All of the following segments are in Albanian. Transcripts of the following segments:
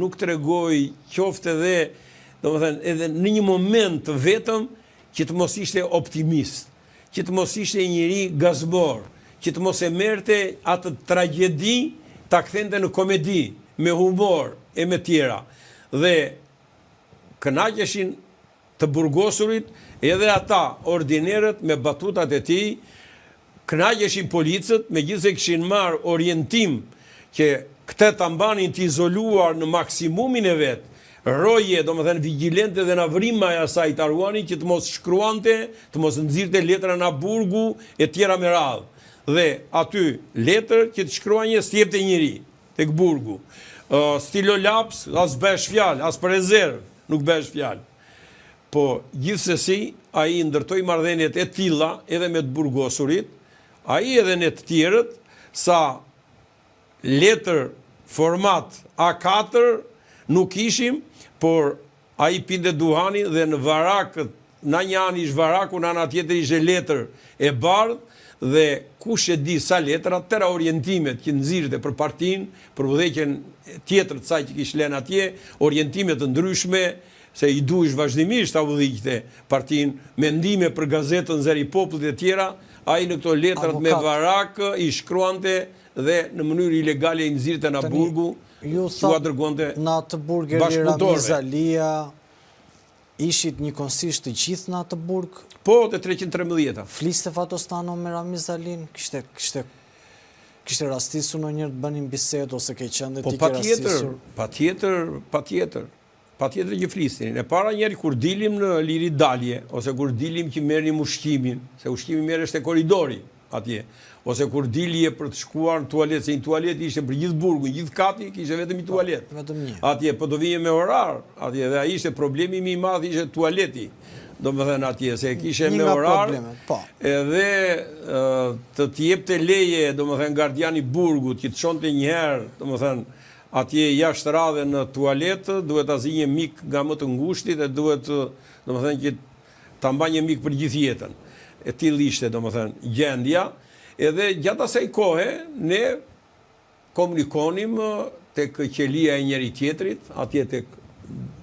nuk tregoi qoftë edhe, domethënë, edhe në një moment të vetëm që të mos ishte optimist, që të mos ishte njeri gazmor, që të mos e merrte atë tragjedi ta kthente në komedi, me humor e me tjera. Dhe kënaqeshin të burgosurit edhe ata ordinerët me batutat e tij, kënaqeshin policët, megjithëse kishin marrë orientim që këtë ta mbanin të izoluar në maksimumin e vet, roje, domethënë vigjilente dhe nga vrima e asaj ta ruanin që të mos shkruante, të mos nxirrte letra nga burgu e tjera me radhë. Dhe aty letër që të shkruanje s'të jepte njeri tek burgu. Stilolaps as bëhesh fjalë, as për rezervë nuk bëhesh fjalë. Po gjithsesi ai ndërtoi marrëdhëniet e tilla edhe me të burgosurit, ai edhe ne të tjerët, sa letër format A4 nuk kishim, por ai pinte duhanin dhe në varakët, në një anë ish varaku, në ana tjetër ishte letër e bardhë dhe kush e di sa letra, tëra orientimet që nxirrte për partinë, për udhëheqjen tjetër të saj që kish lënë atje, orientime të ndryshme, se i duhesh vazhdimisht ta udhëhiqte partinë, mendime për gazetën Zëri i Popullit e tjera, ai në këto letrat me varak i shkruante dhe në mënyrë ilegale i nxirrte nga burgu, ua dërgonte Në atë burg erdhi Ramiz Alia, ishit njëkohësisht të gjithë në atë burg? Po, te 313-a. Fliste Fatos Nano me Ramiz Alinë, kishte kishte kishte rastisur ndonjëherë të bënin bisedë ose ke qenë dhe po, ti ke rastisur? Po patjetër, patjetër, Patjetër që flisnin. E para njëherë kur dilim në liri dalje, ose kur dilim që merrnim ushqimin, se ushqimi merresh te korridori atje, ose kur dilje për të shkuar në tualet, se një tualet ishte për gjithë burgun, gjithë kati kishte vetëm një po, tualet. Vetëm një. Atje, po do vije me orar, atje, dhe ai ishte problemi më i madh ishte tualeti. Domethënë atje, se e kishe me orar, po. edhe të të jepte leje, domethënë gardiani i burgut, që të çonte një herë, domethënë, Atje jashtë radhe në tualet, duhet ta zinje mik nga më të ngushtit e duhet, domethënë që ta mbanje mik për gjithë jetën. E tillë ishte, domethënë, gjendja. Edhe gjatë asaj kohe ne komunikonim tek qelia e njëri tjetrit, atje tek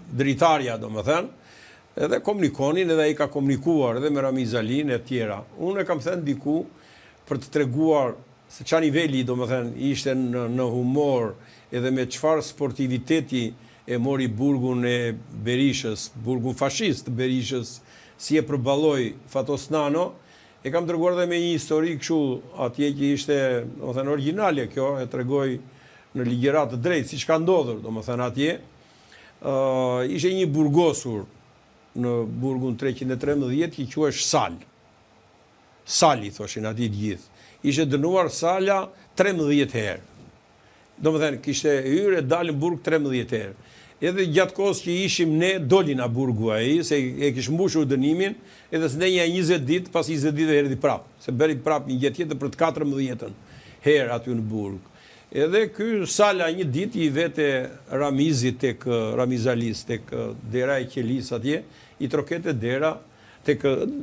dritarja, domethënë, edhe komunikonin, edhe ai ka komunikuar edhe me Ramiz Alinë e tjera. Unë e kam thënë diku për të treguar Se ça niveli, domethënë, ishte në në humor edhe me çfarë sportiviteti e mori burgun e Berishës, burgun fashist të Berishës, si e përballoi Fatos Nano, e kam treguar edhe me një histori kështu atje që ishte, domethënë, origjinale kjo, e tregoj në ligjëratë të drejtë, siç ka ndodhur, domethënë, atje, ë ishte një i burgosur në burgun 313 që quhesh Sal. Sali, thoshin atij të gjithë. Ishte dënuar Sala 13 herë. Domethënë, kishte hyrë e dalë në burg 13 herë. Edhe gjatë kohës që ishim ne, doli nga burgu ai, se e kish mbushur dënimin, edhe s'ndenji 20 ditë, pas 20 ditëve erdhi prapë, se bëri prapë një gjë tjetër për të 14-ën herë aty në burg. Edhe ky Sala një ditë i vete Ramizit tek Ramiz Alisë tek dera e qelisë atje, i trokete dera, Tek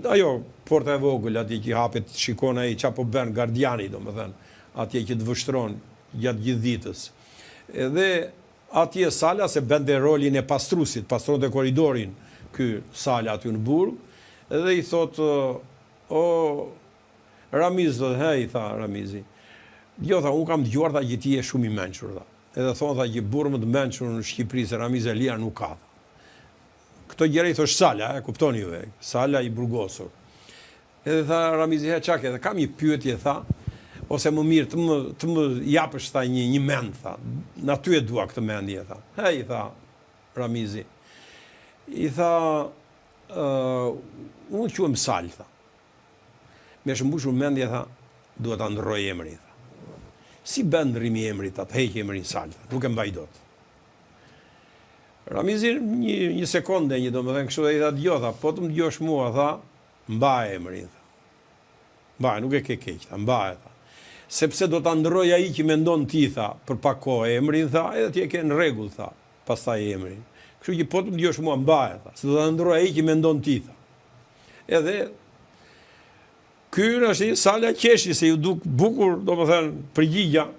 ajo porta e vogël atje që hapet shikon ai ça po bën gardiani domethënë atje që të vështron gjatë gjithë ditës. Edhe atje Sala se bënte rolin e pastruesit, pastronte korridorin ky Sala aty në burg dhe i thotë o Ramiz thotë he i tha Ramizi. Jo tha unë kam dëgjuar tha që ti je shumë i mençur tha. Edhe thonë tha që burrë më të mençur në Shqipëri se Ramiz Alia nuk ka tha. Këto gjëra i thosh Sala, e kuptoni juve, Sala i burgosur. Edhe tha Ramizi, he ça ke, dhe kam një pyetje, tha, ose më mirë të më, të më japësh, tha, një, një mend, tha, nga ty e dua këtë mendje, tha. He, i tha Ramizi. I tha, uh, unë quhem Sal, tha. Më është mbushur mendja, tha, dua ta ndërroj emrin, tha. Si bën ndërrimi i emrit, tha, të heq emrin Sal, tha, nuk e mbaj dot. Ramizi një, një sekondë një domethënë kështu dhe i tha dëgjo tha, po të më dëgjosh mua tha, mbaje emrin tha. Mbaje, nuk e ke keq tha, mbaje tha. Sepse do ta ndërroj ai që mendon ti tha, për pak kohë emrin tha, edhe ti e ke në rregull tha, pastaj emrin. Kështu që po të më dëgjosh mua mbaje tha, se do ta ndërroj ai që mendon ti tha. Edhe Ky është Sala qeshi se iu duk bukur, domethënë, përgjigja,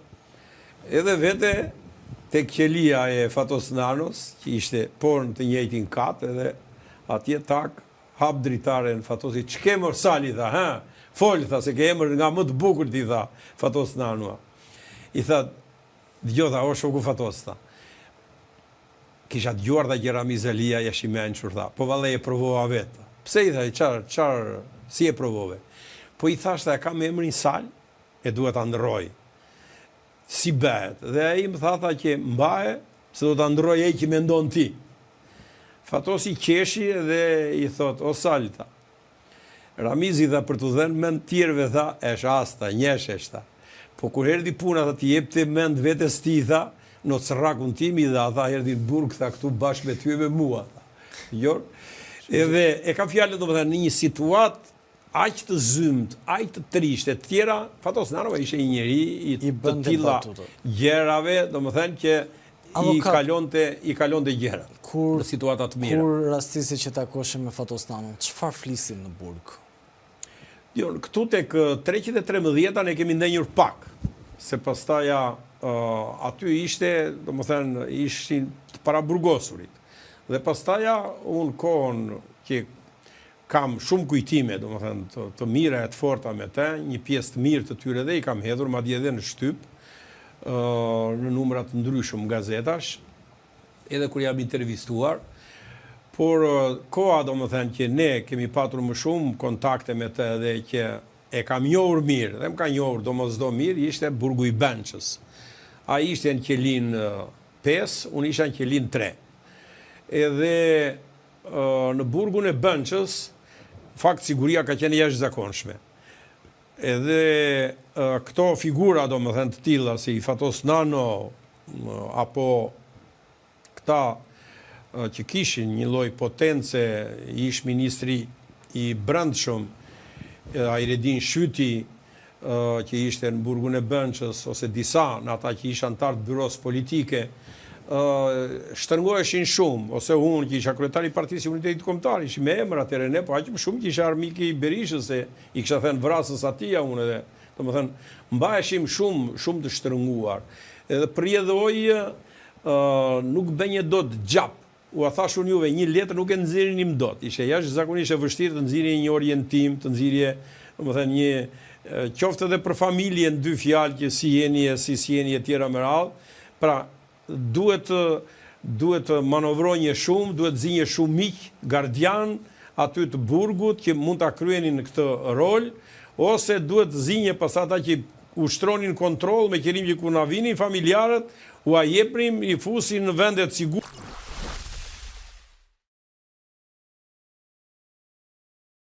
edhe vete Tek qelia e Fatos Nanos, që ishte po në të njëjtin kat edhe atje tak hap dritaren Fatosi, ç'ke mor Sali tha, hë, fol tha se ke emër nga më të bukur ti tha Fatos Nano. I tha, dëgjo tha, o shoku Fatos tha. Kisha dëgjuar tha që Ramiz Alia është i mençur tha, po vallahi e provova vetë tha. Pse i tha, çar, çar, si e provove? Po i thash tha, e kam emrin Sal, e dua ta ndërroj. Si bëhet? Dhe ai më tha tha që mbaje, se do ta ndërroj ai që mendon ti. Fatosi qeshi dhe i thot, o Sal, tha. Ramizi tha për t'u dhënë mend tjerëve tha, është as tha, njësh është tha. Po kur erdhi puna tha t'i jepte mend vetes tij tha, nocërrakun tim i dha tha, erdhi në burg tha këtu bashkë me ty e me mua tha. Jo. Edhe e kam fjalën domethënë në një situatë aq të zymtë, aq të trishtë e të tjera, Fatos Nano ishte një njeri i të tilla gjërave, domethënë që i kalonte i kalonte gjërat kur, në situata të mira. Kur rastisi që takoheshim me Fatos Nanon, çfarë flisim në burg? Jo, këtu tek 313-a ne kemi ndenjur pak, se pastaja aty ishte, domethënë, ishin të paraburgosurit. Dhe pastaja unë kohën që Kam shumë kujtime, domethënë, të, të mira e të forta me të, një pjesë të mirë të tyre dhe i kam hedhur, madje edhe në shtyp, në numra të ndryshëm gazetash, edhe kur jam intervistuar, por koha, domethënë, që ne kemi patur më shumë kontakte me të dhe që e kam njohur mirë, dhe më ka njohur domosdo mirë, ishte burgu i Bënçës. Ai ishte në qelinë 5, unë isha në qelinë 3. Edhe Në burgun e Bënçës, fakt siguria ka qenë e jashtëzakonshme. Edhe këto figura, domethënë të tilla si Fatos Nano apo këta që kishin një lloj potence, ish ministri i Brendshëm, Hajredin Shyti, që ishte në burgun e Bënçës, ose disa nga ata që ishin anëtarë të byrosë politike, shtërngoheshin shumë, ose unë që isha kryetar i Partisë së Unitetit Kombëtar, ishim me emër atëherë ne, po aq më shumë që isha armik i Berishës, se i kisha thënë vrasës atija unë edhe, domethënë, mbaheshim shumë, shumë të shtërnguar. Edhe për rrjedhojë nuk bënje dot xhap Ua thashë unë juve, një letër nuk e nxirrnim dot. Ishte jashtëzakonisht e vështirë të nxirrje një orientim, të nxirrje, domethënë një qoftë edhe për familjen dy fjalë që si jeni e si s'jeni e tjera me radhë. Pra, duhet të duhet të manovronje shumë, duhet të zinje shumë miq, gardianë aty të burgut që mund ta kryenin këtë rol, ose duhet të zinje pastaj ata që ushtronin kontroll me qëllim që kur na vinin familjarët, ua jepnim, i fusin në vende të sigurta.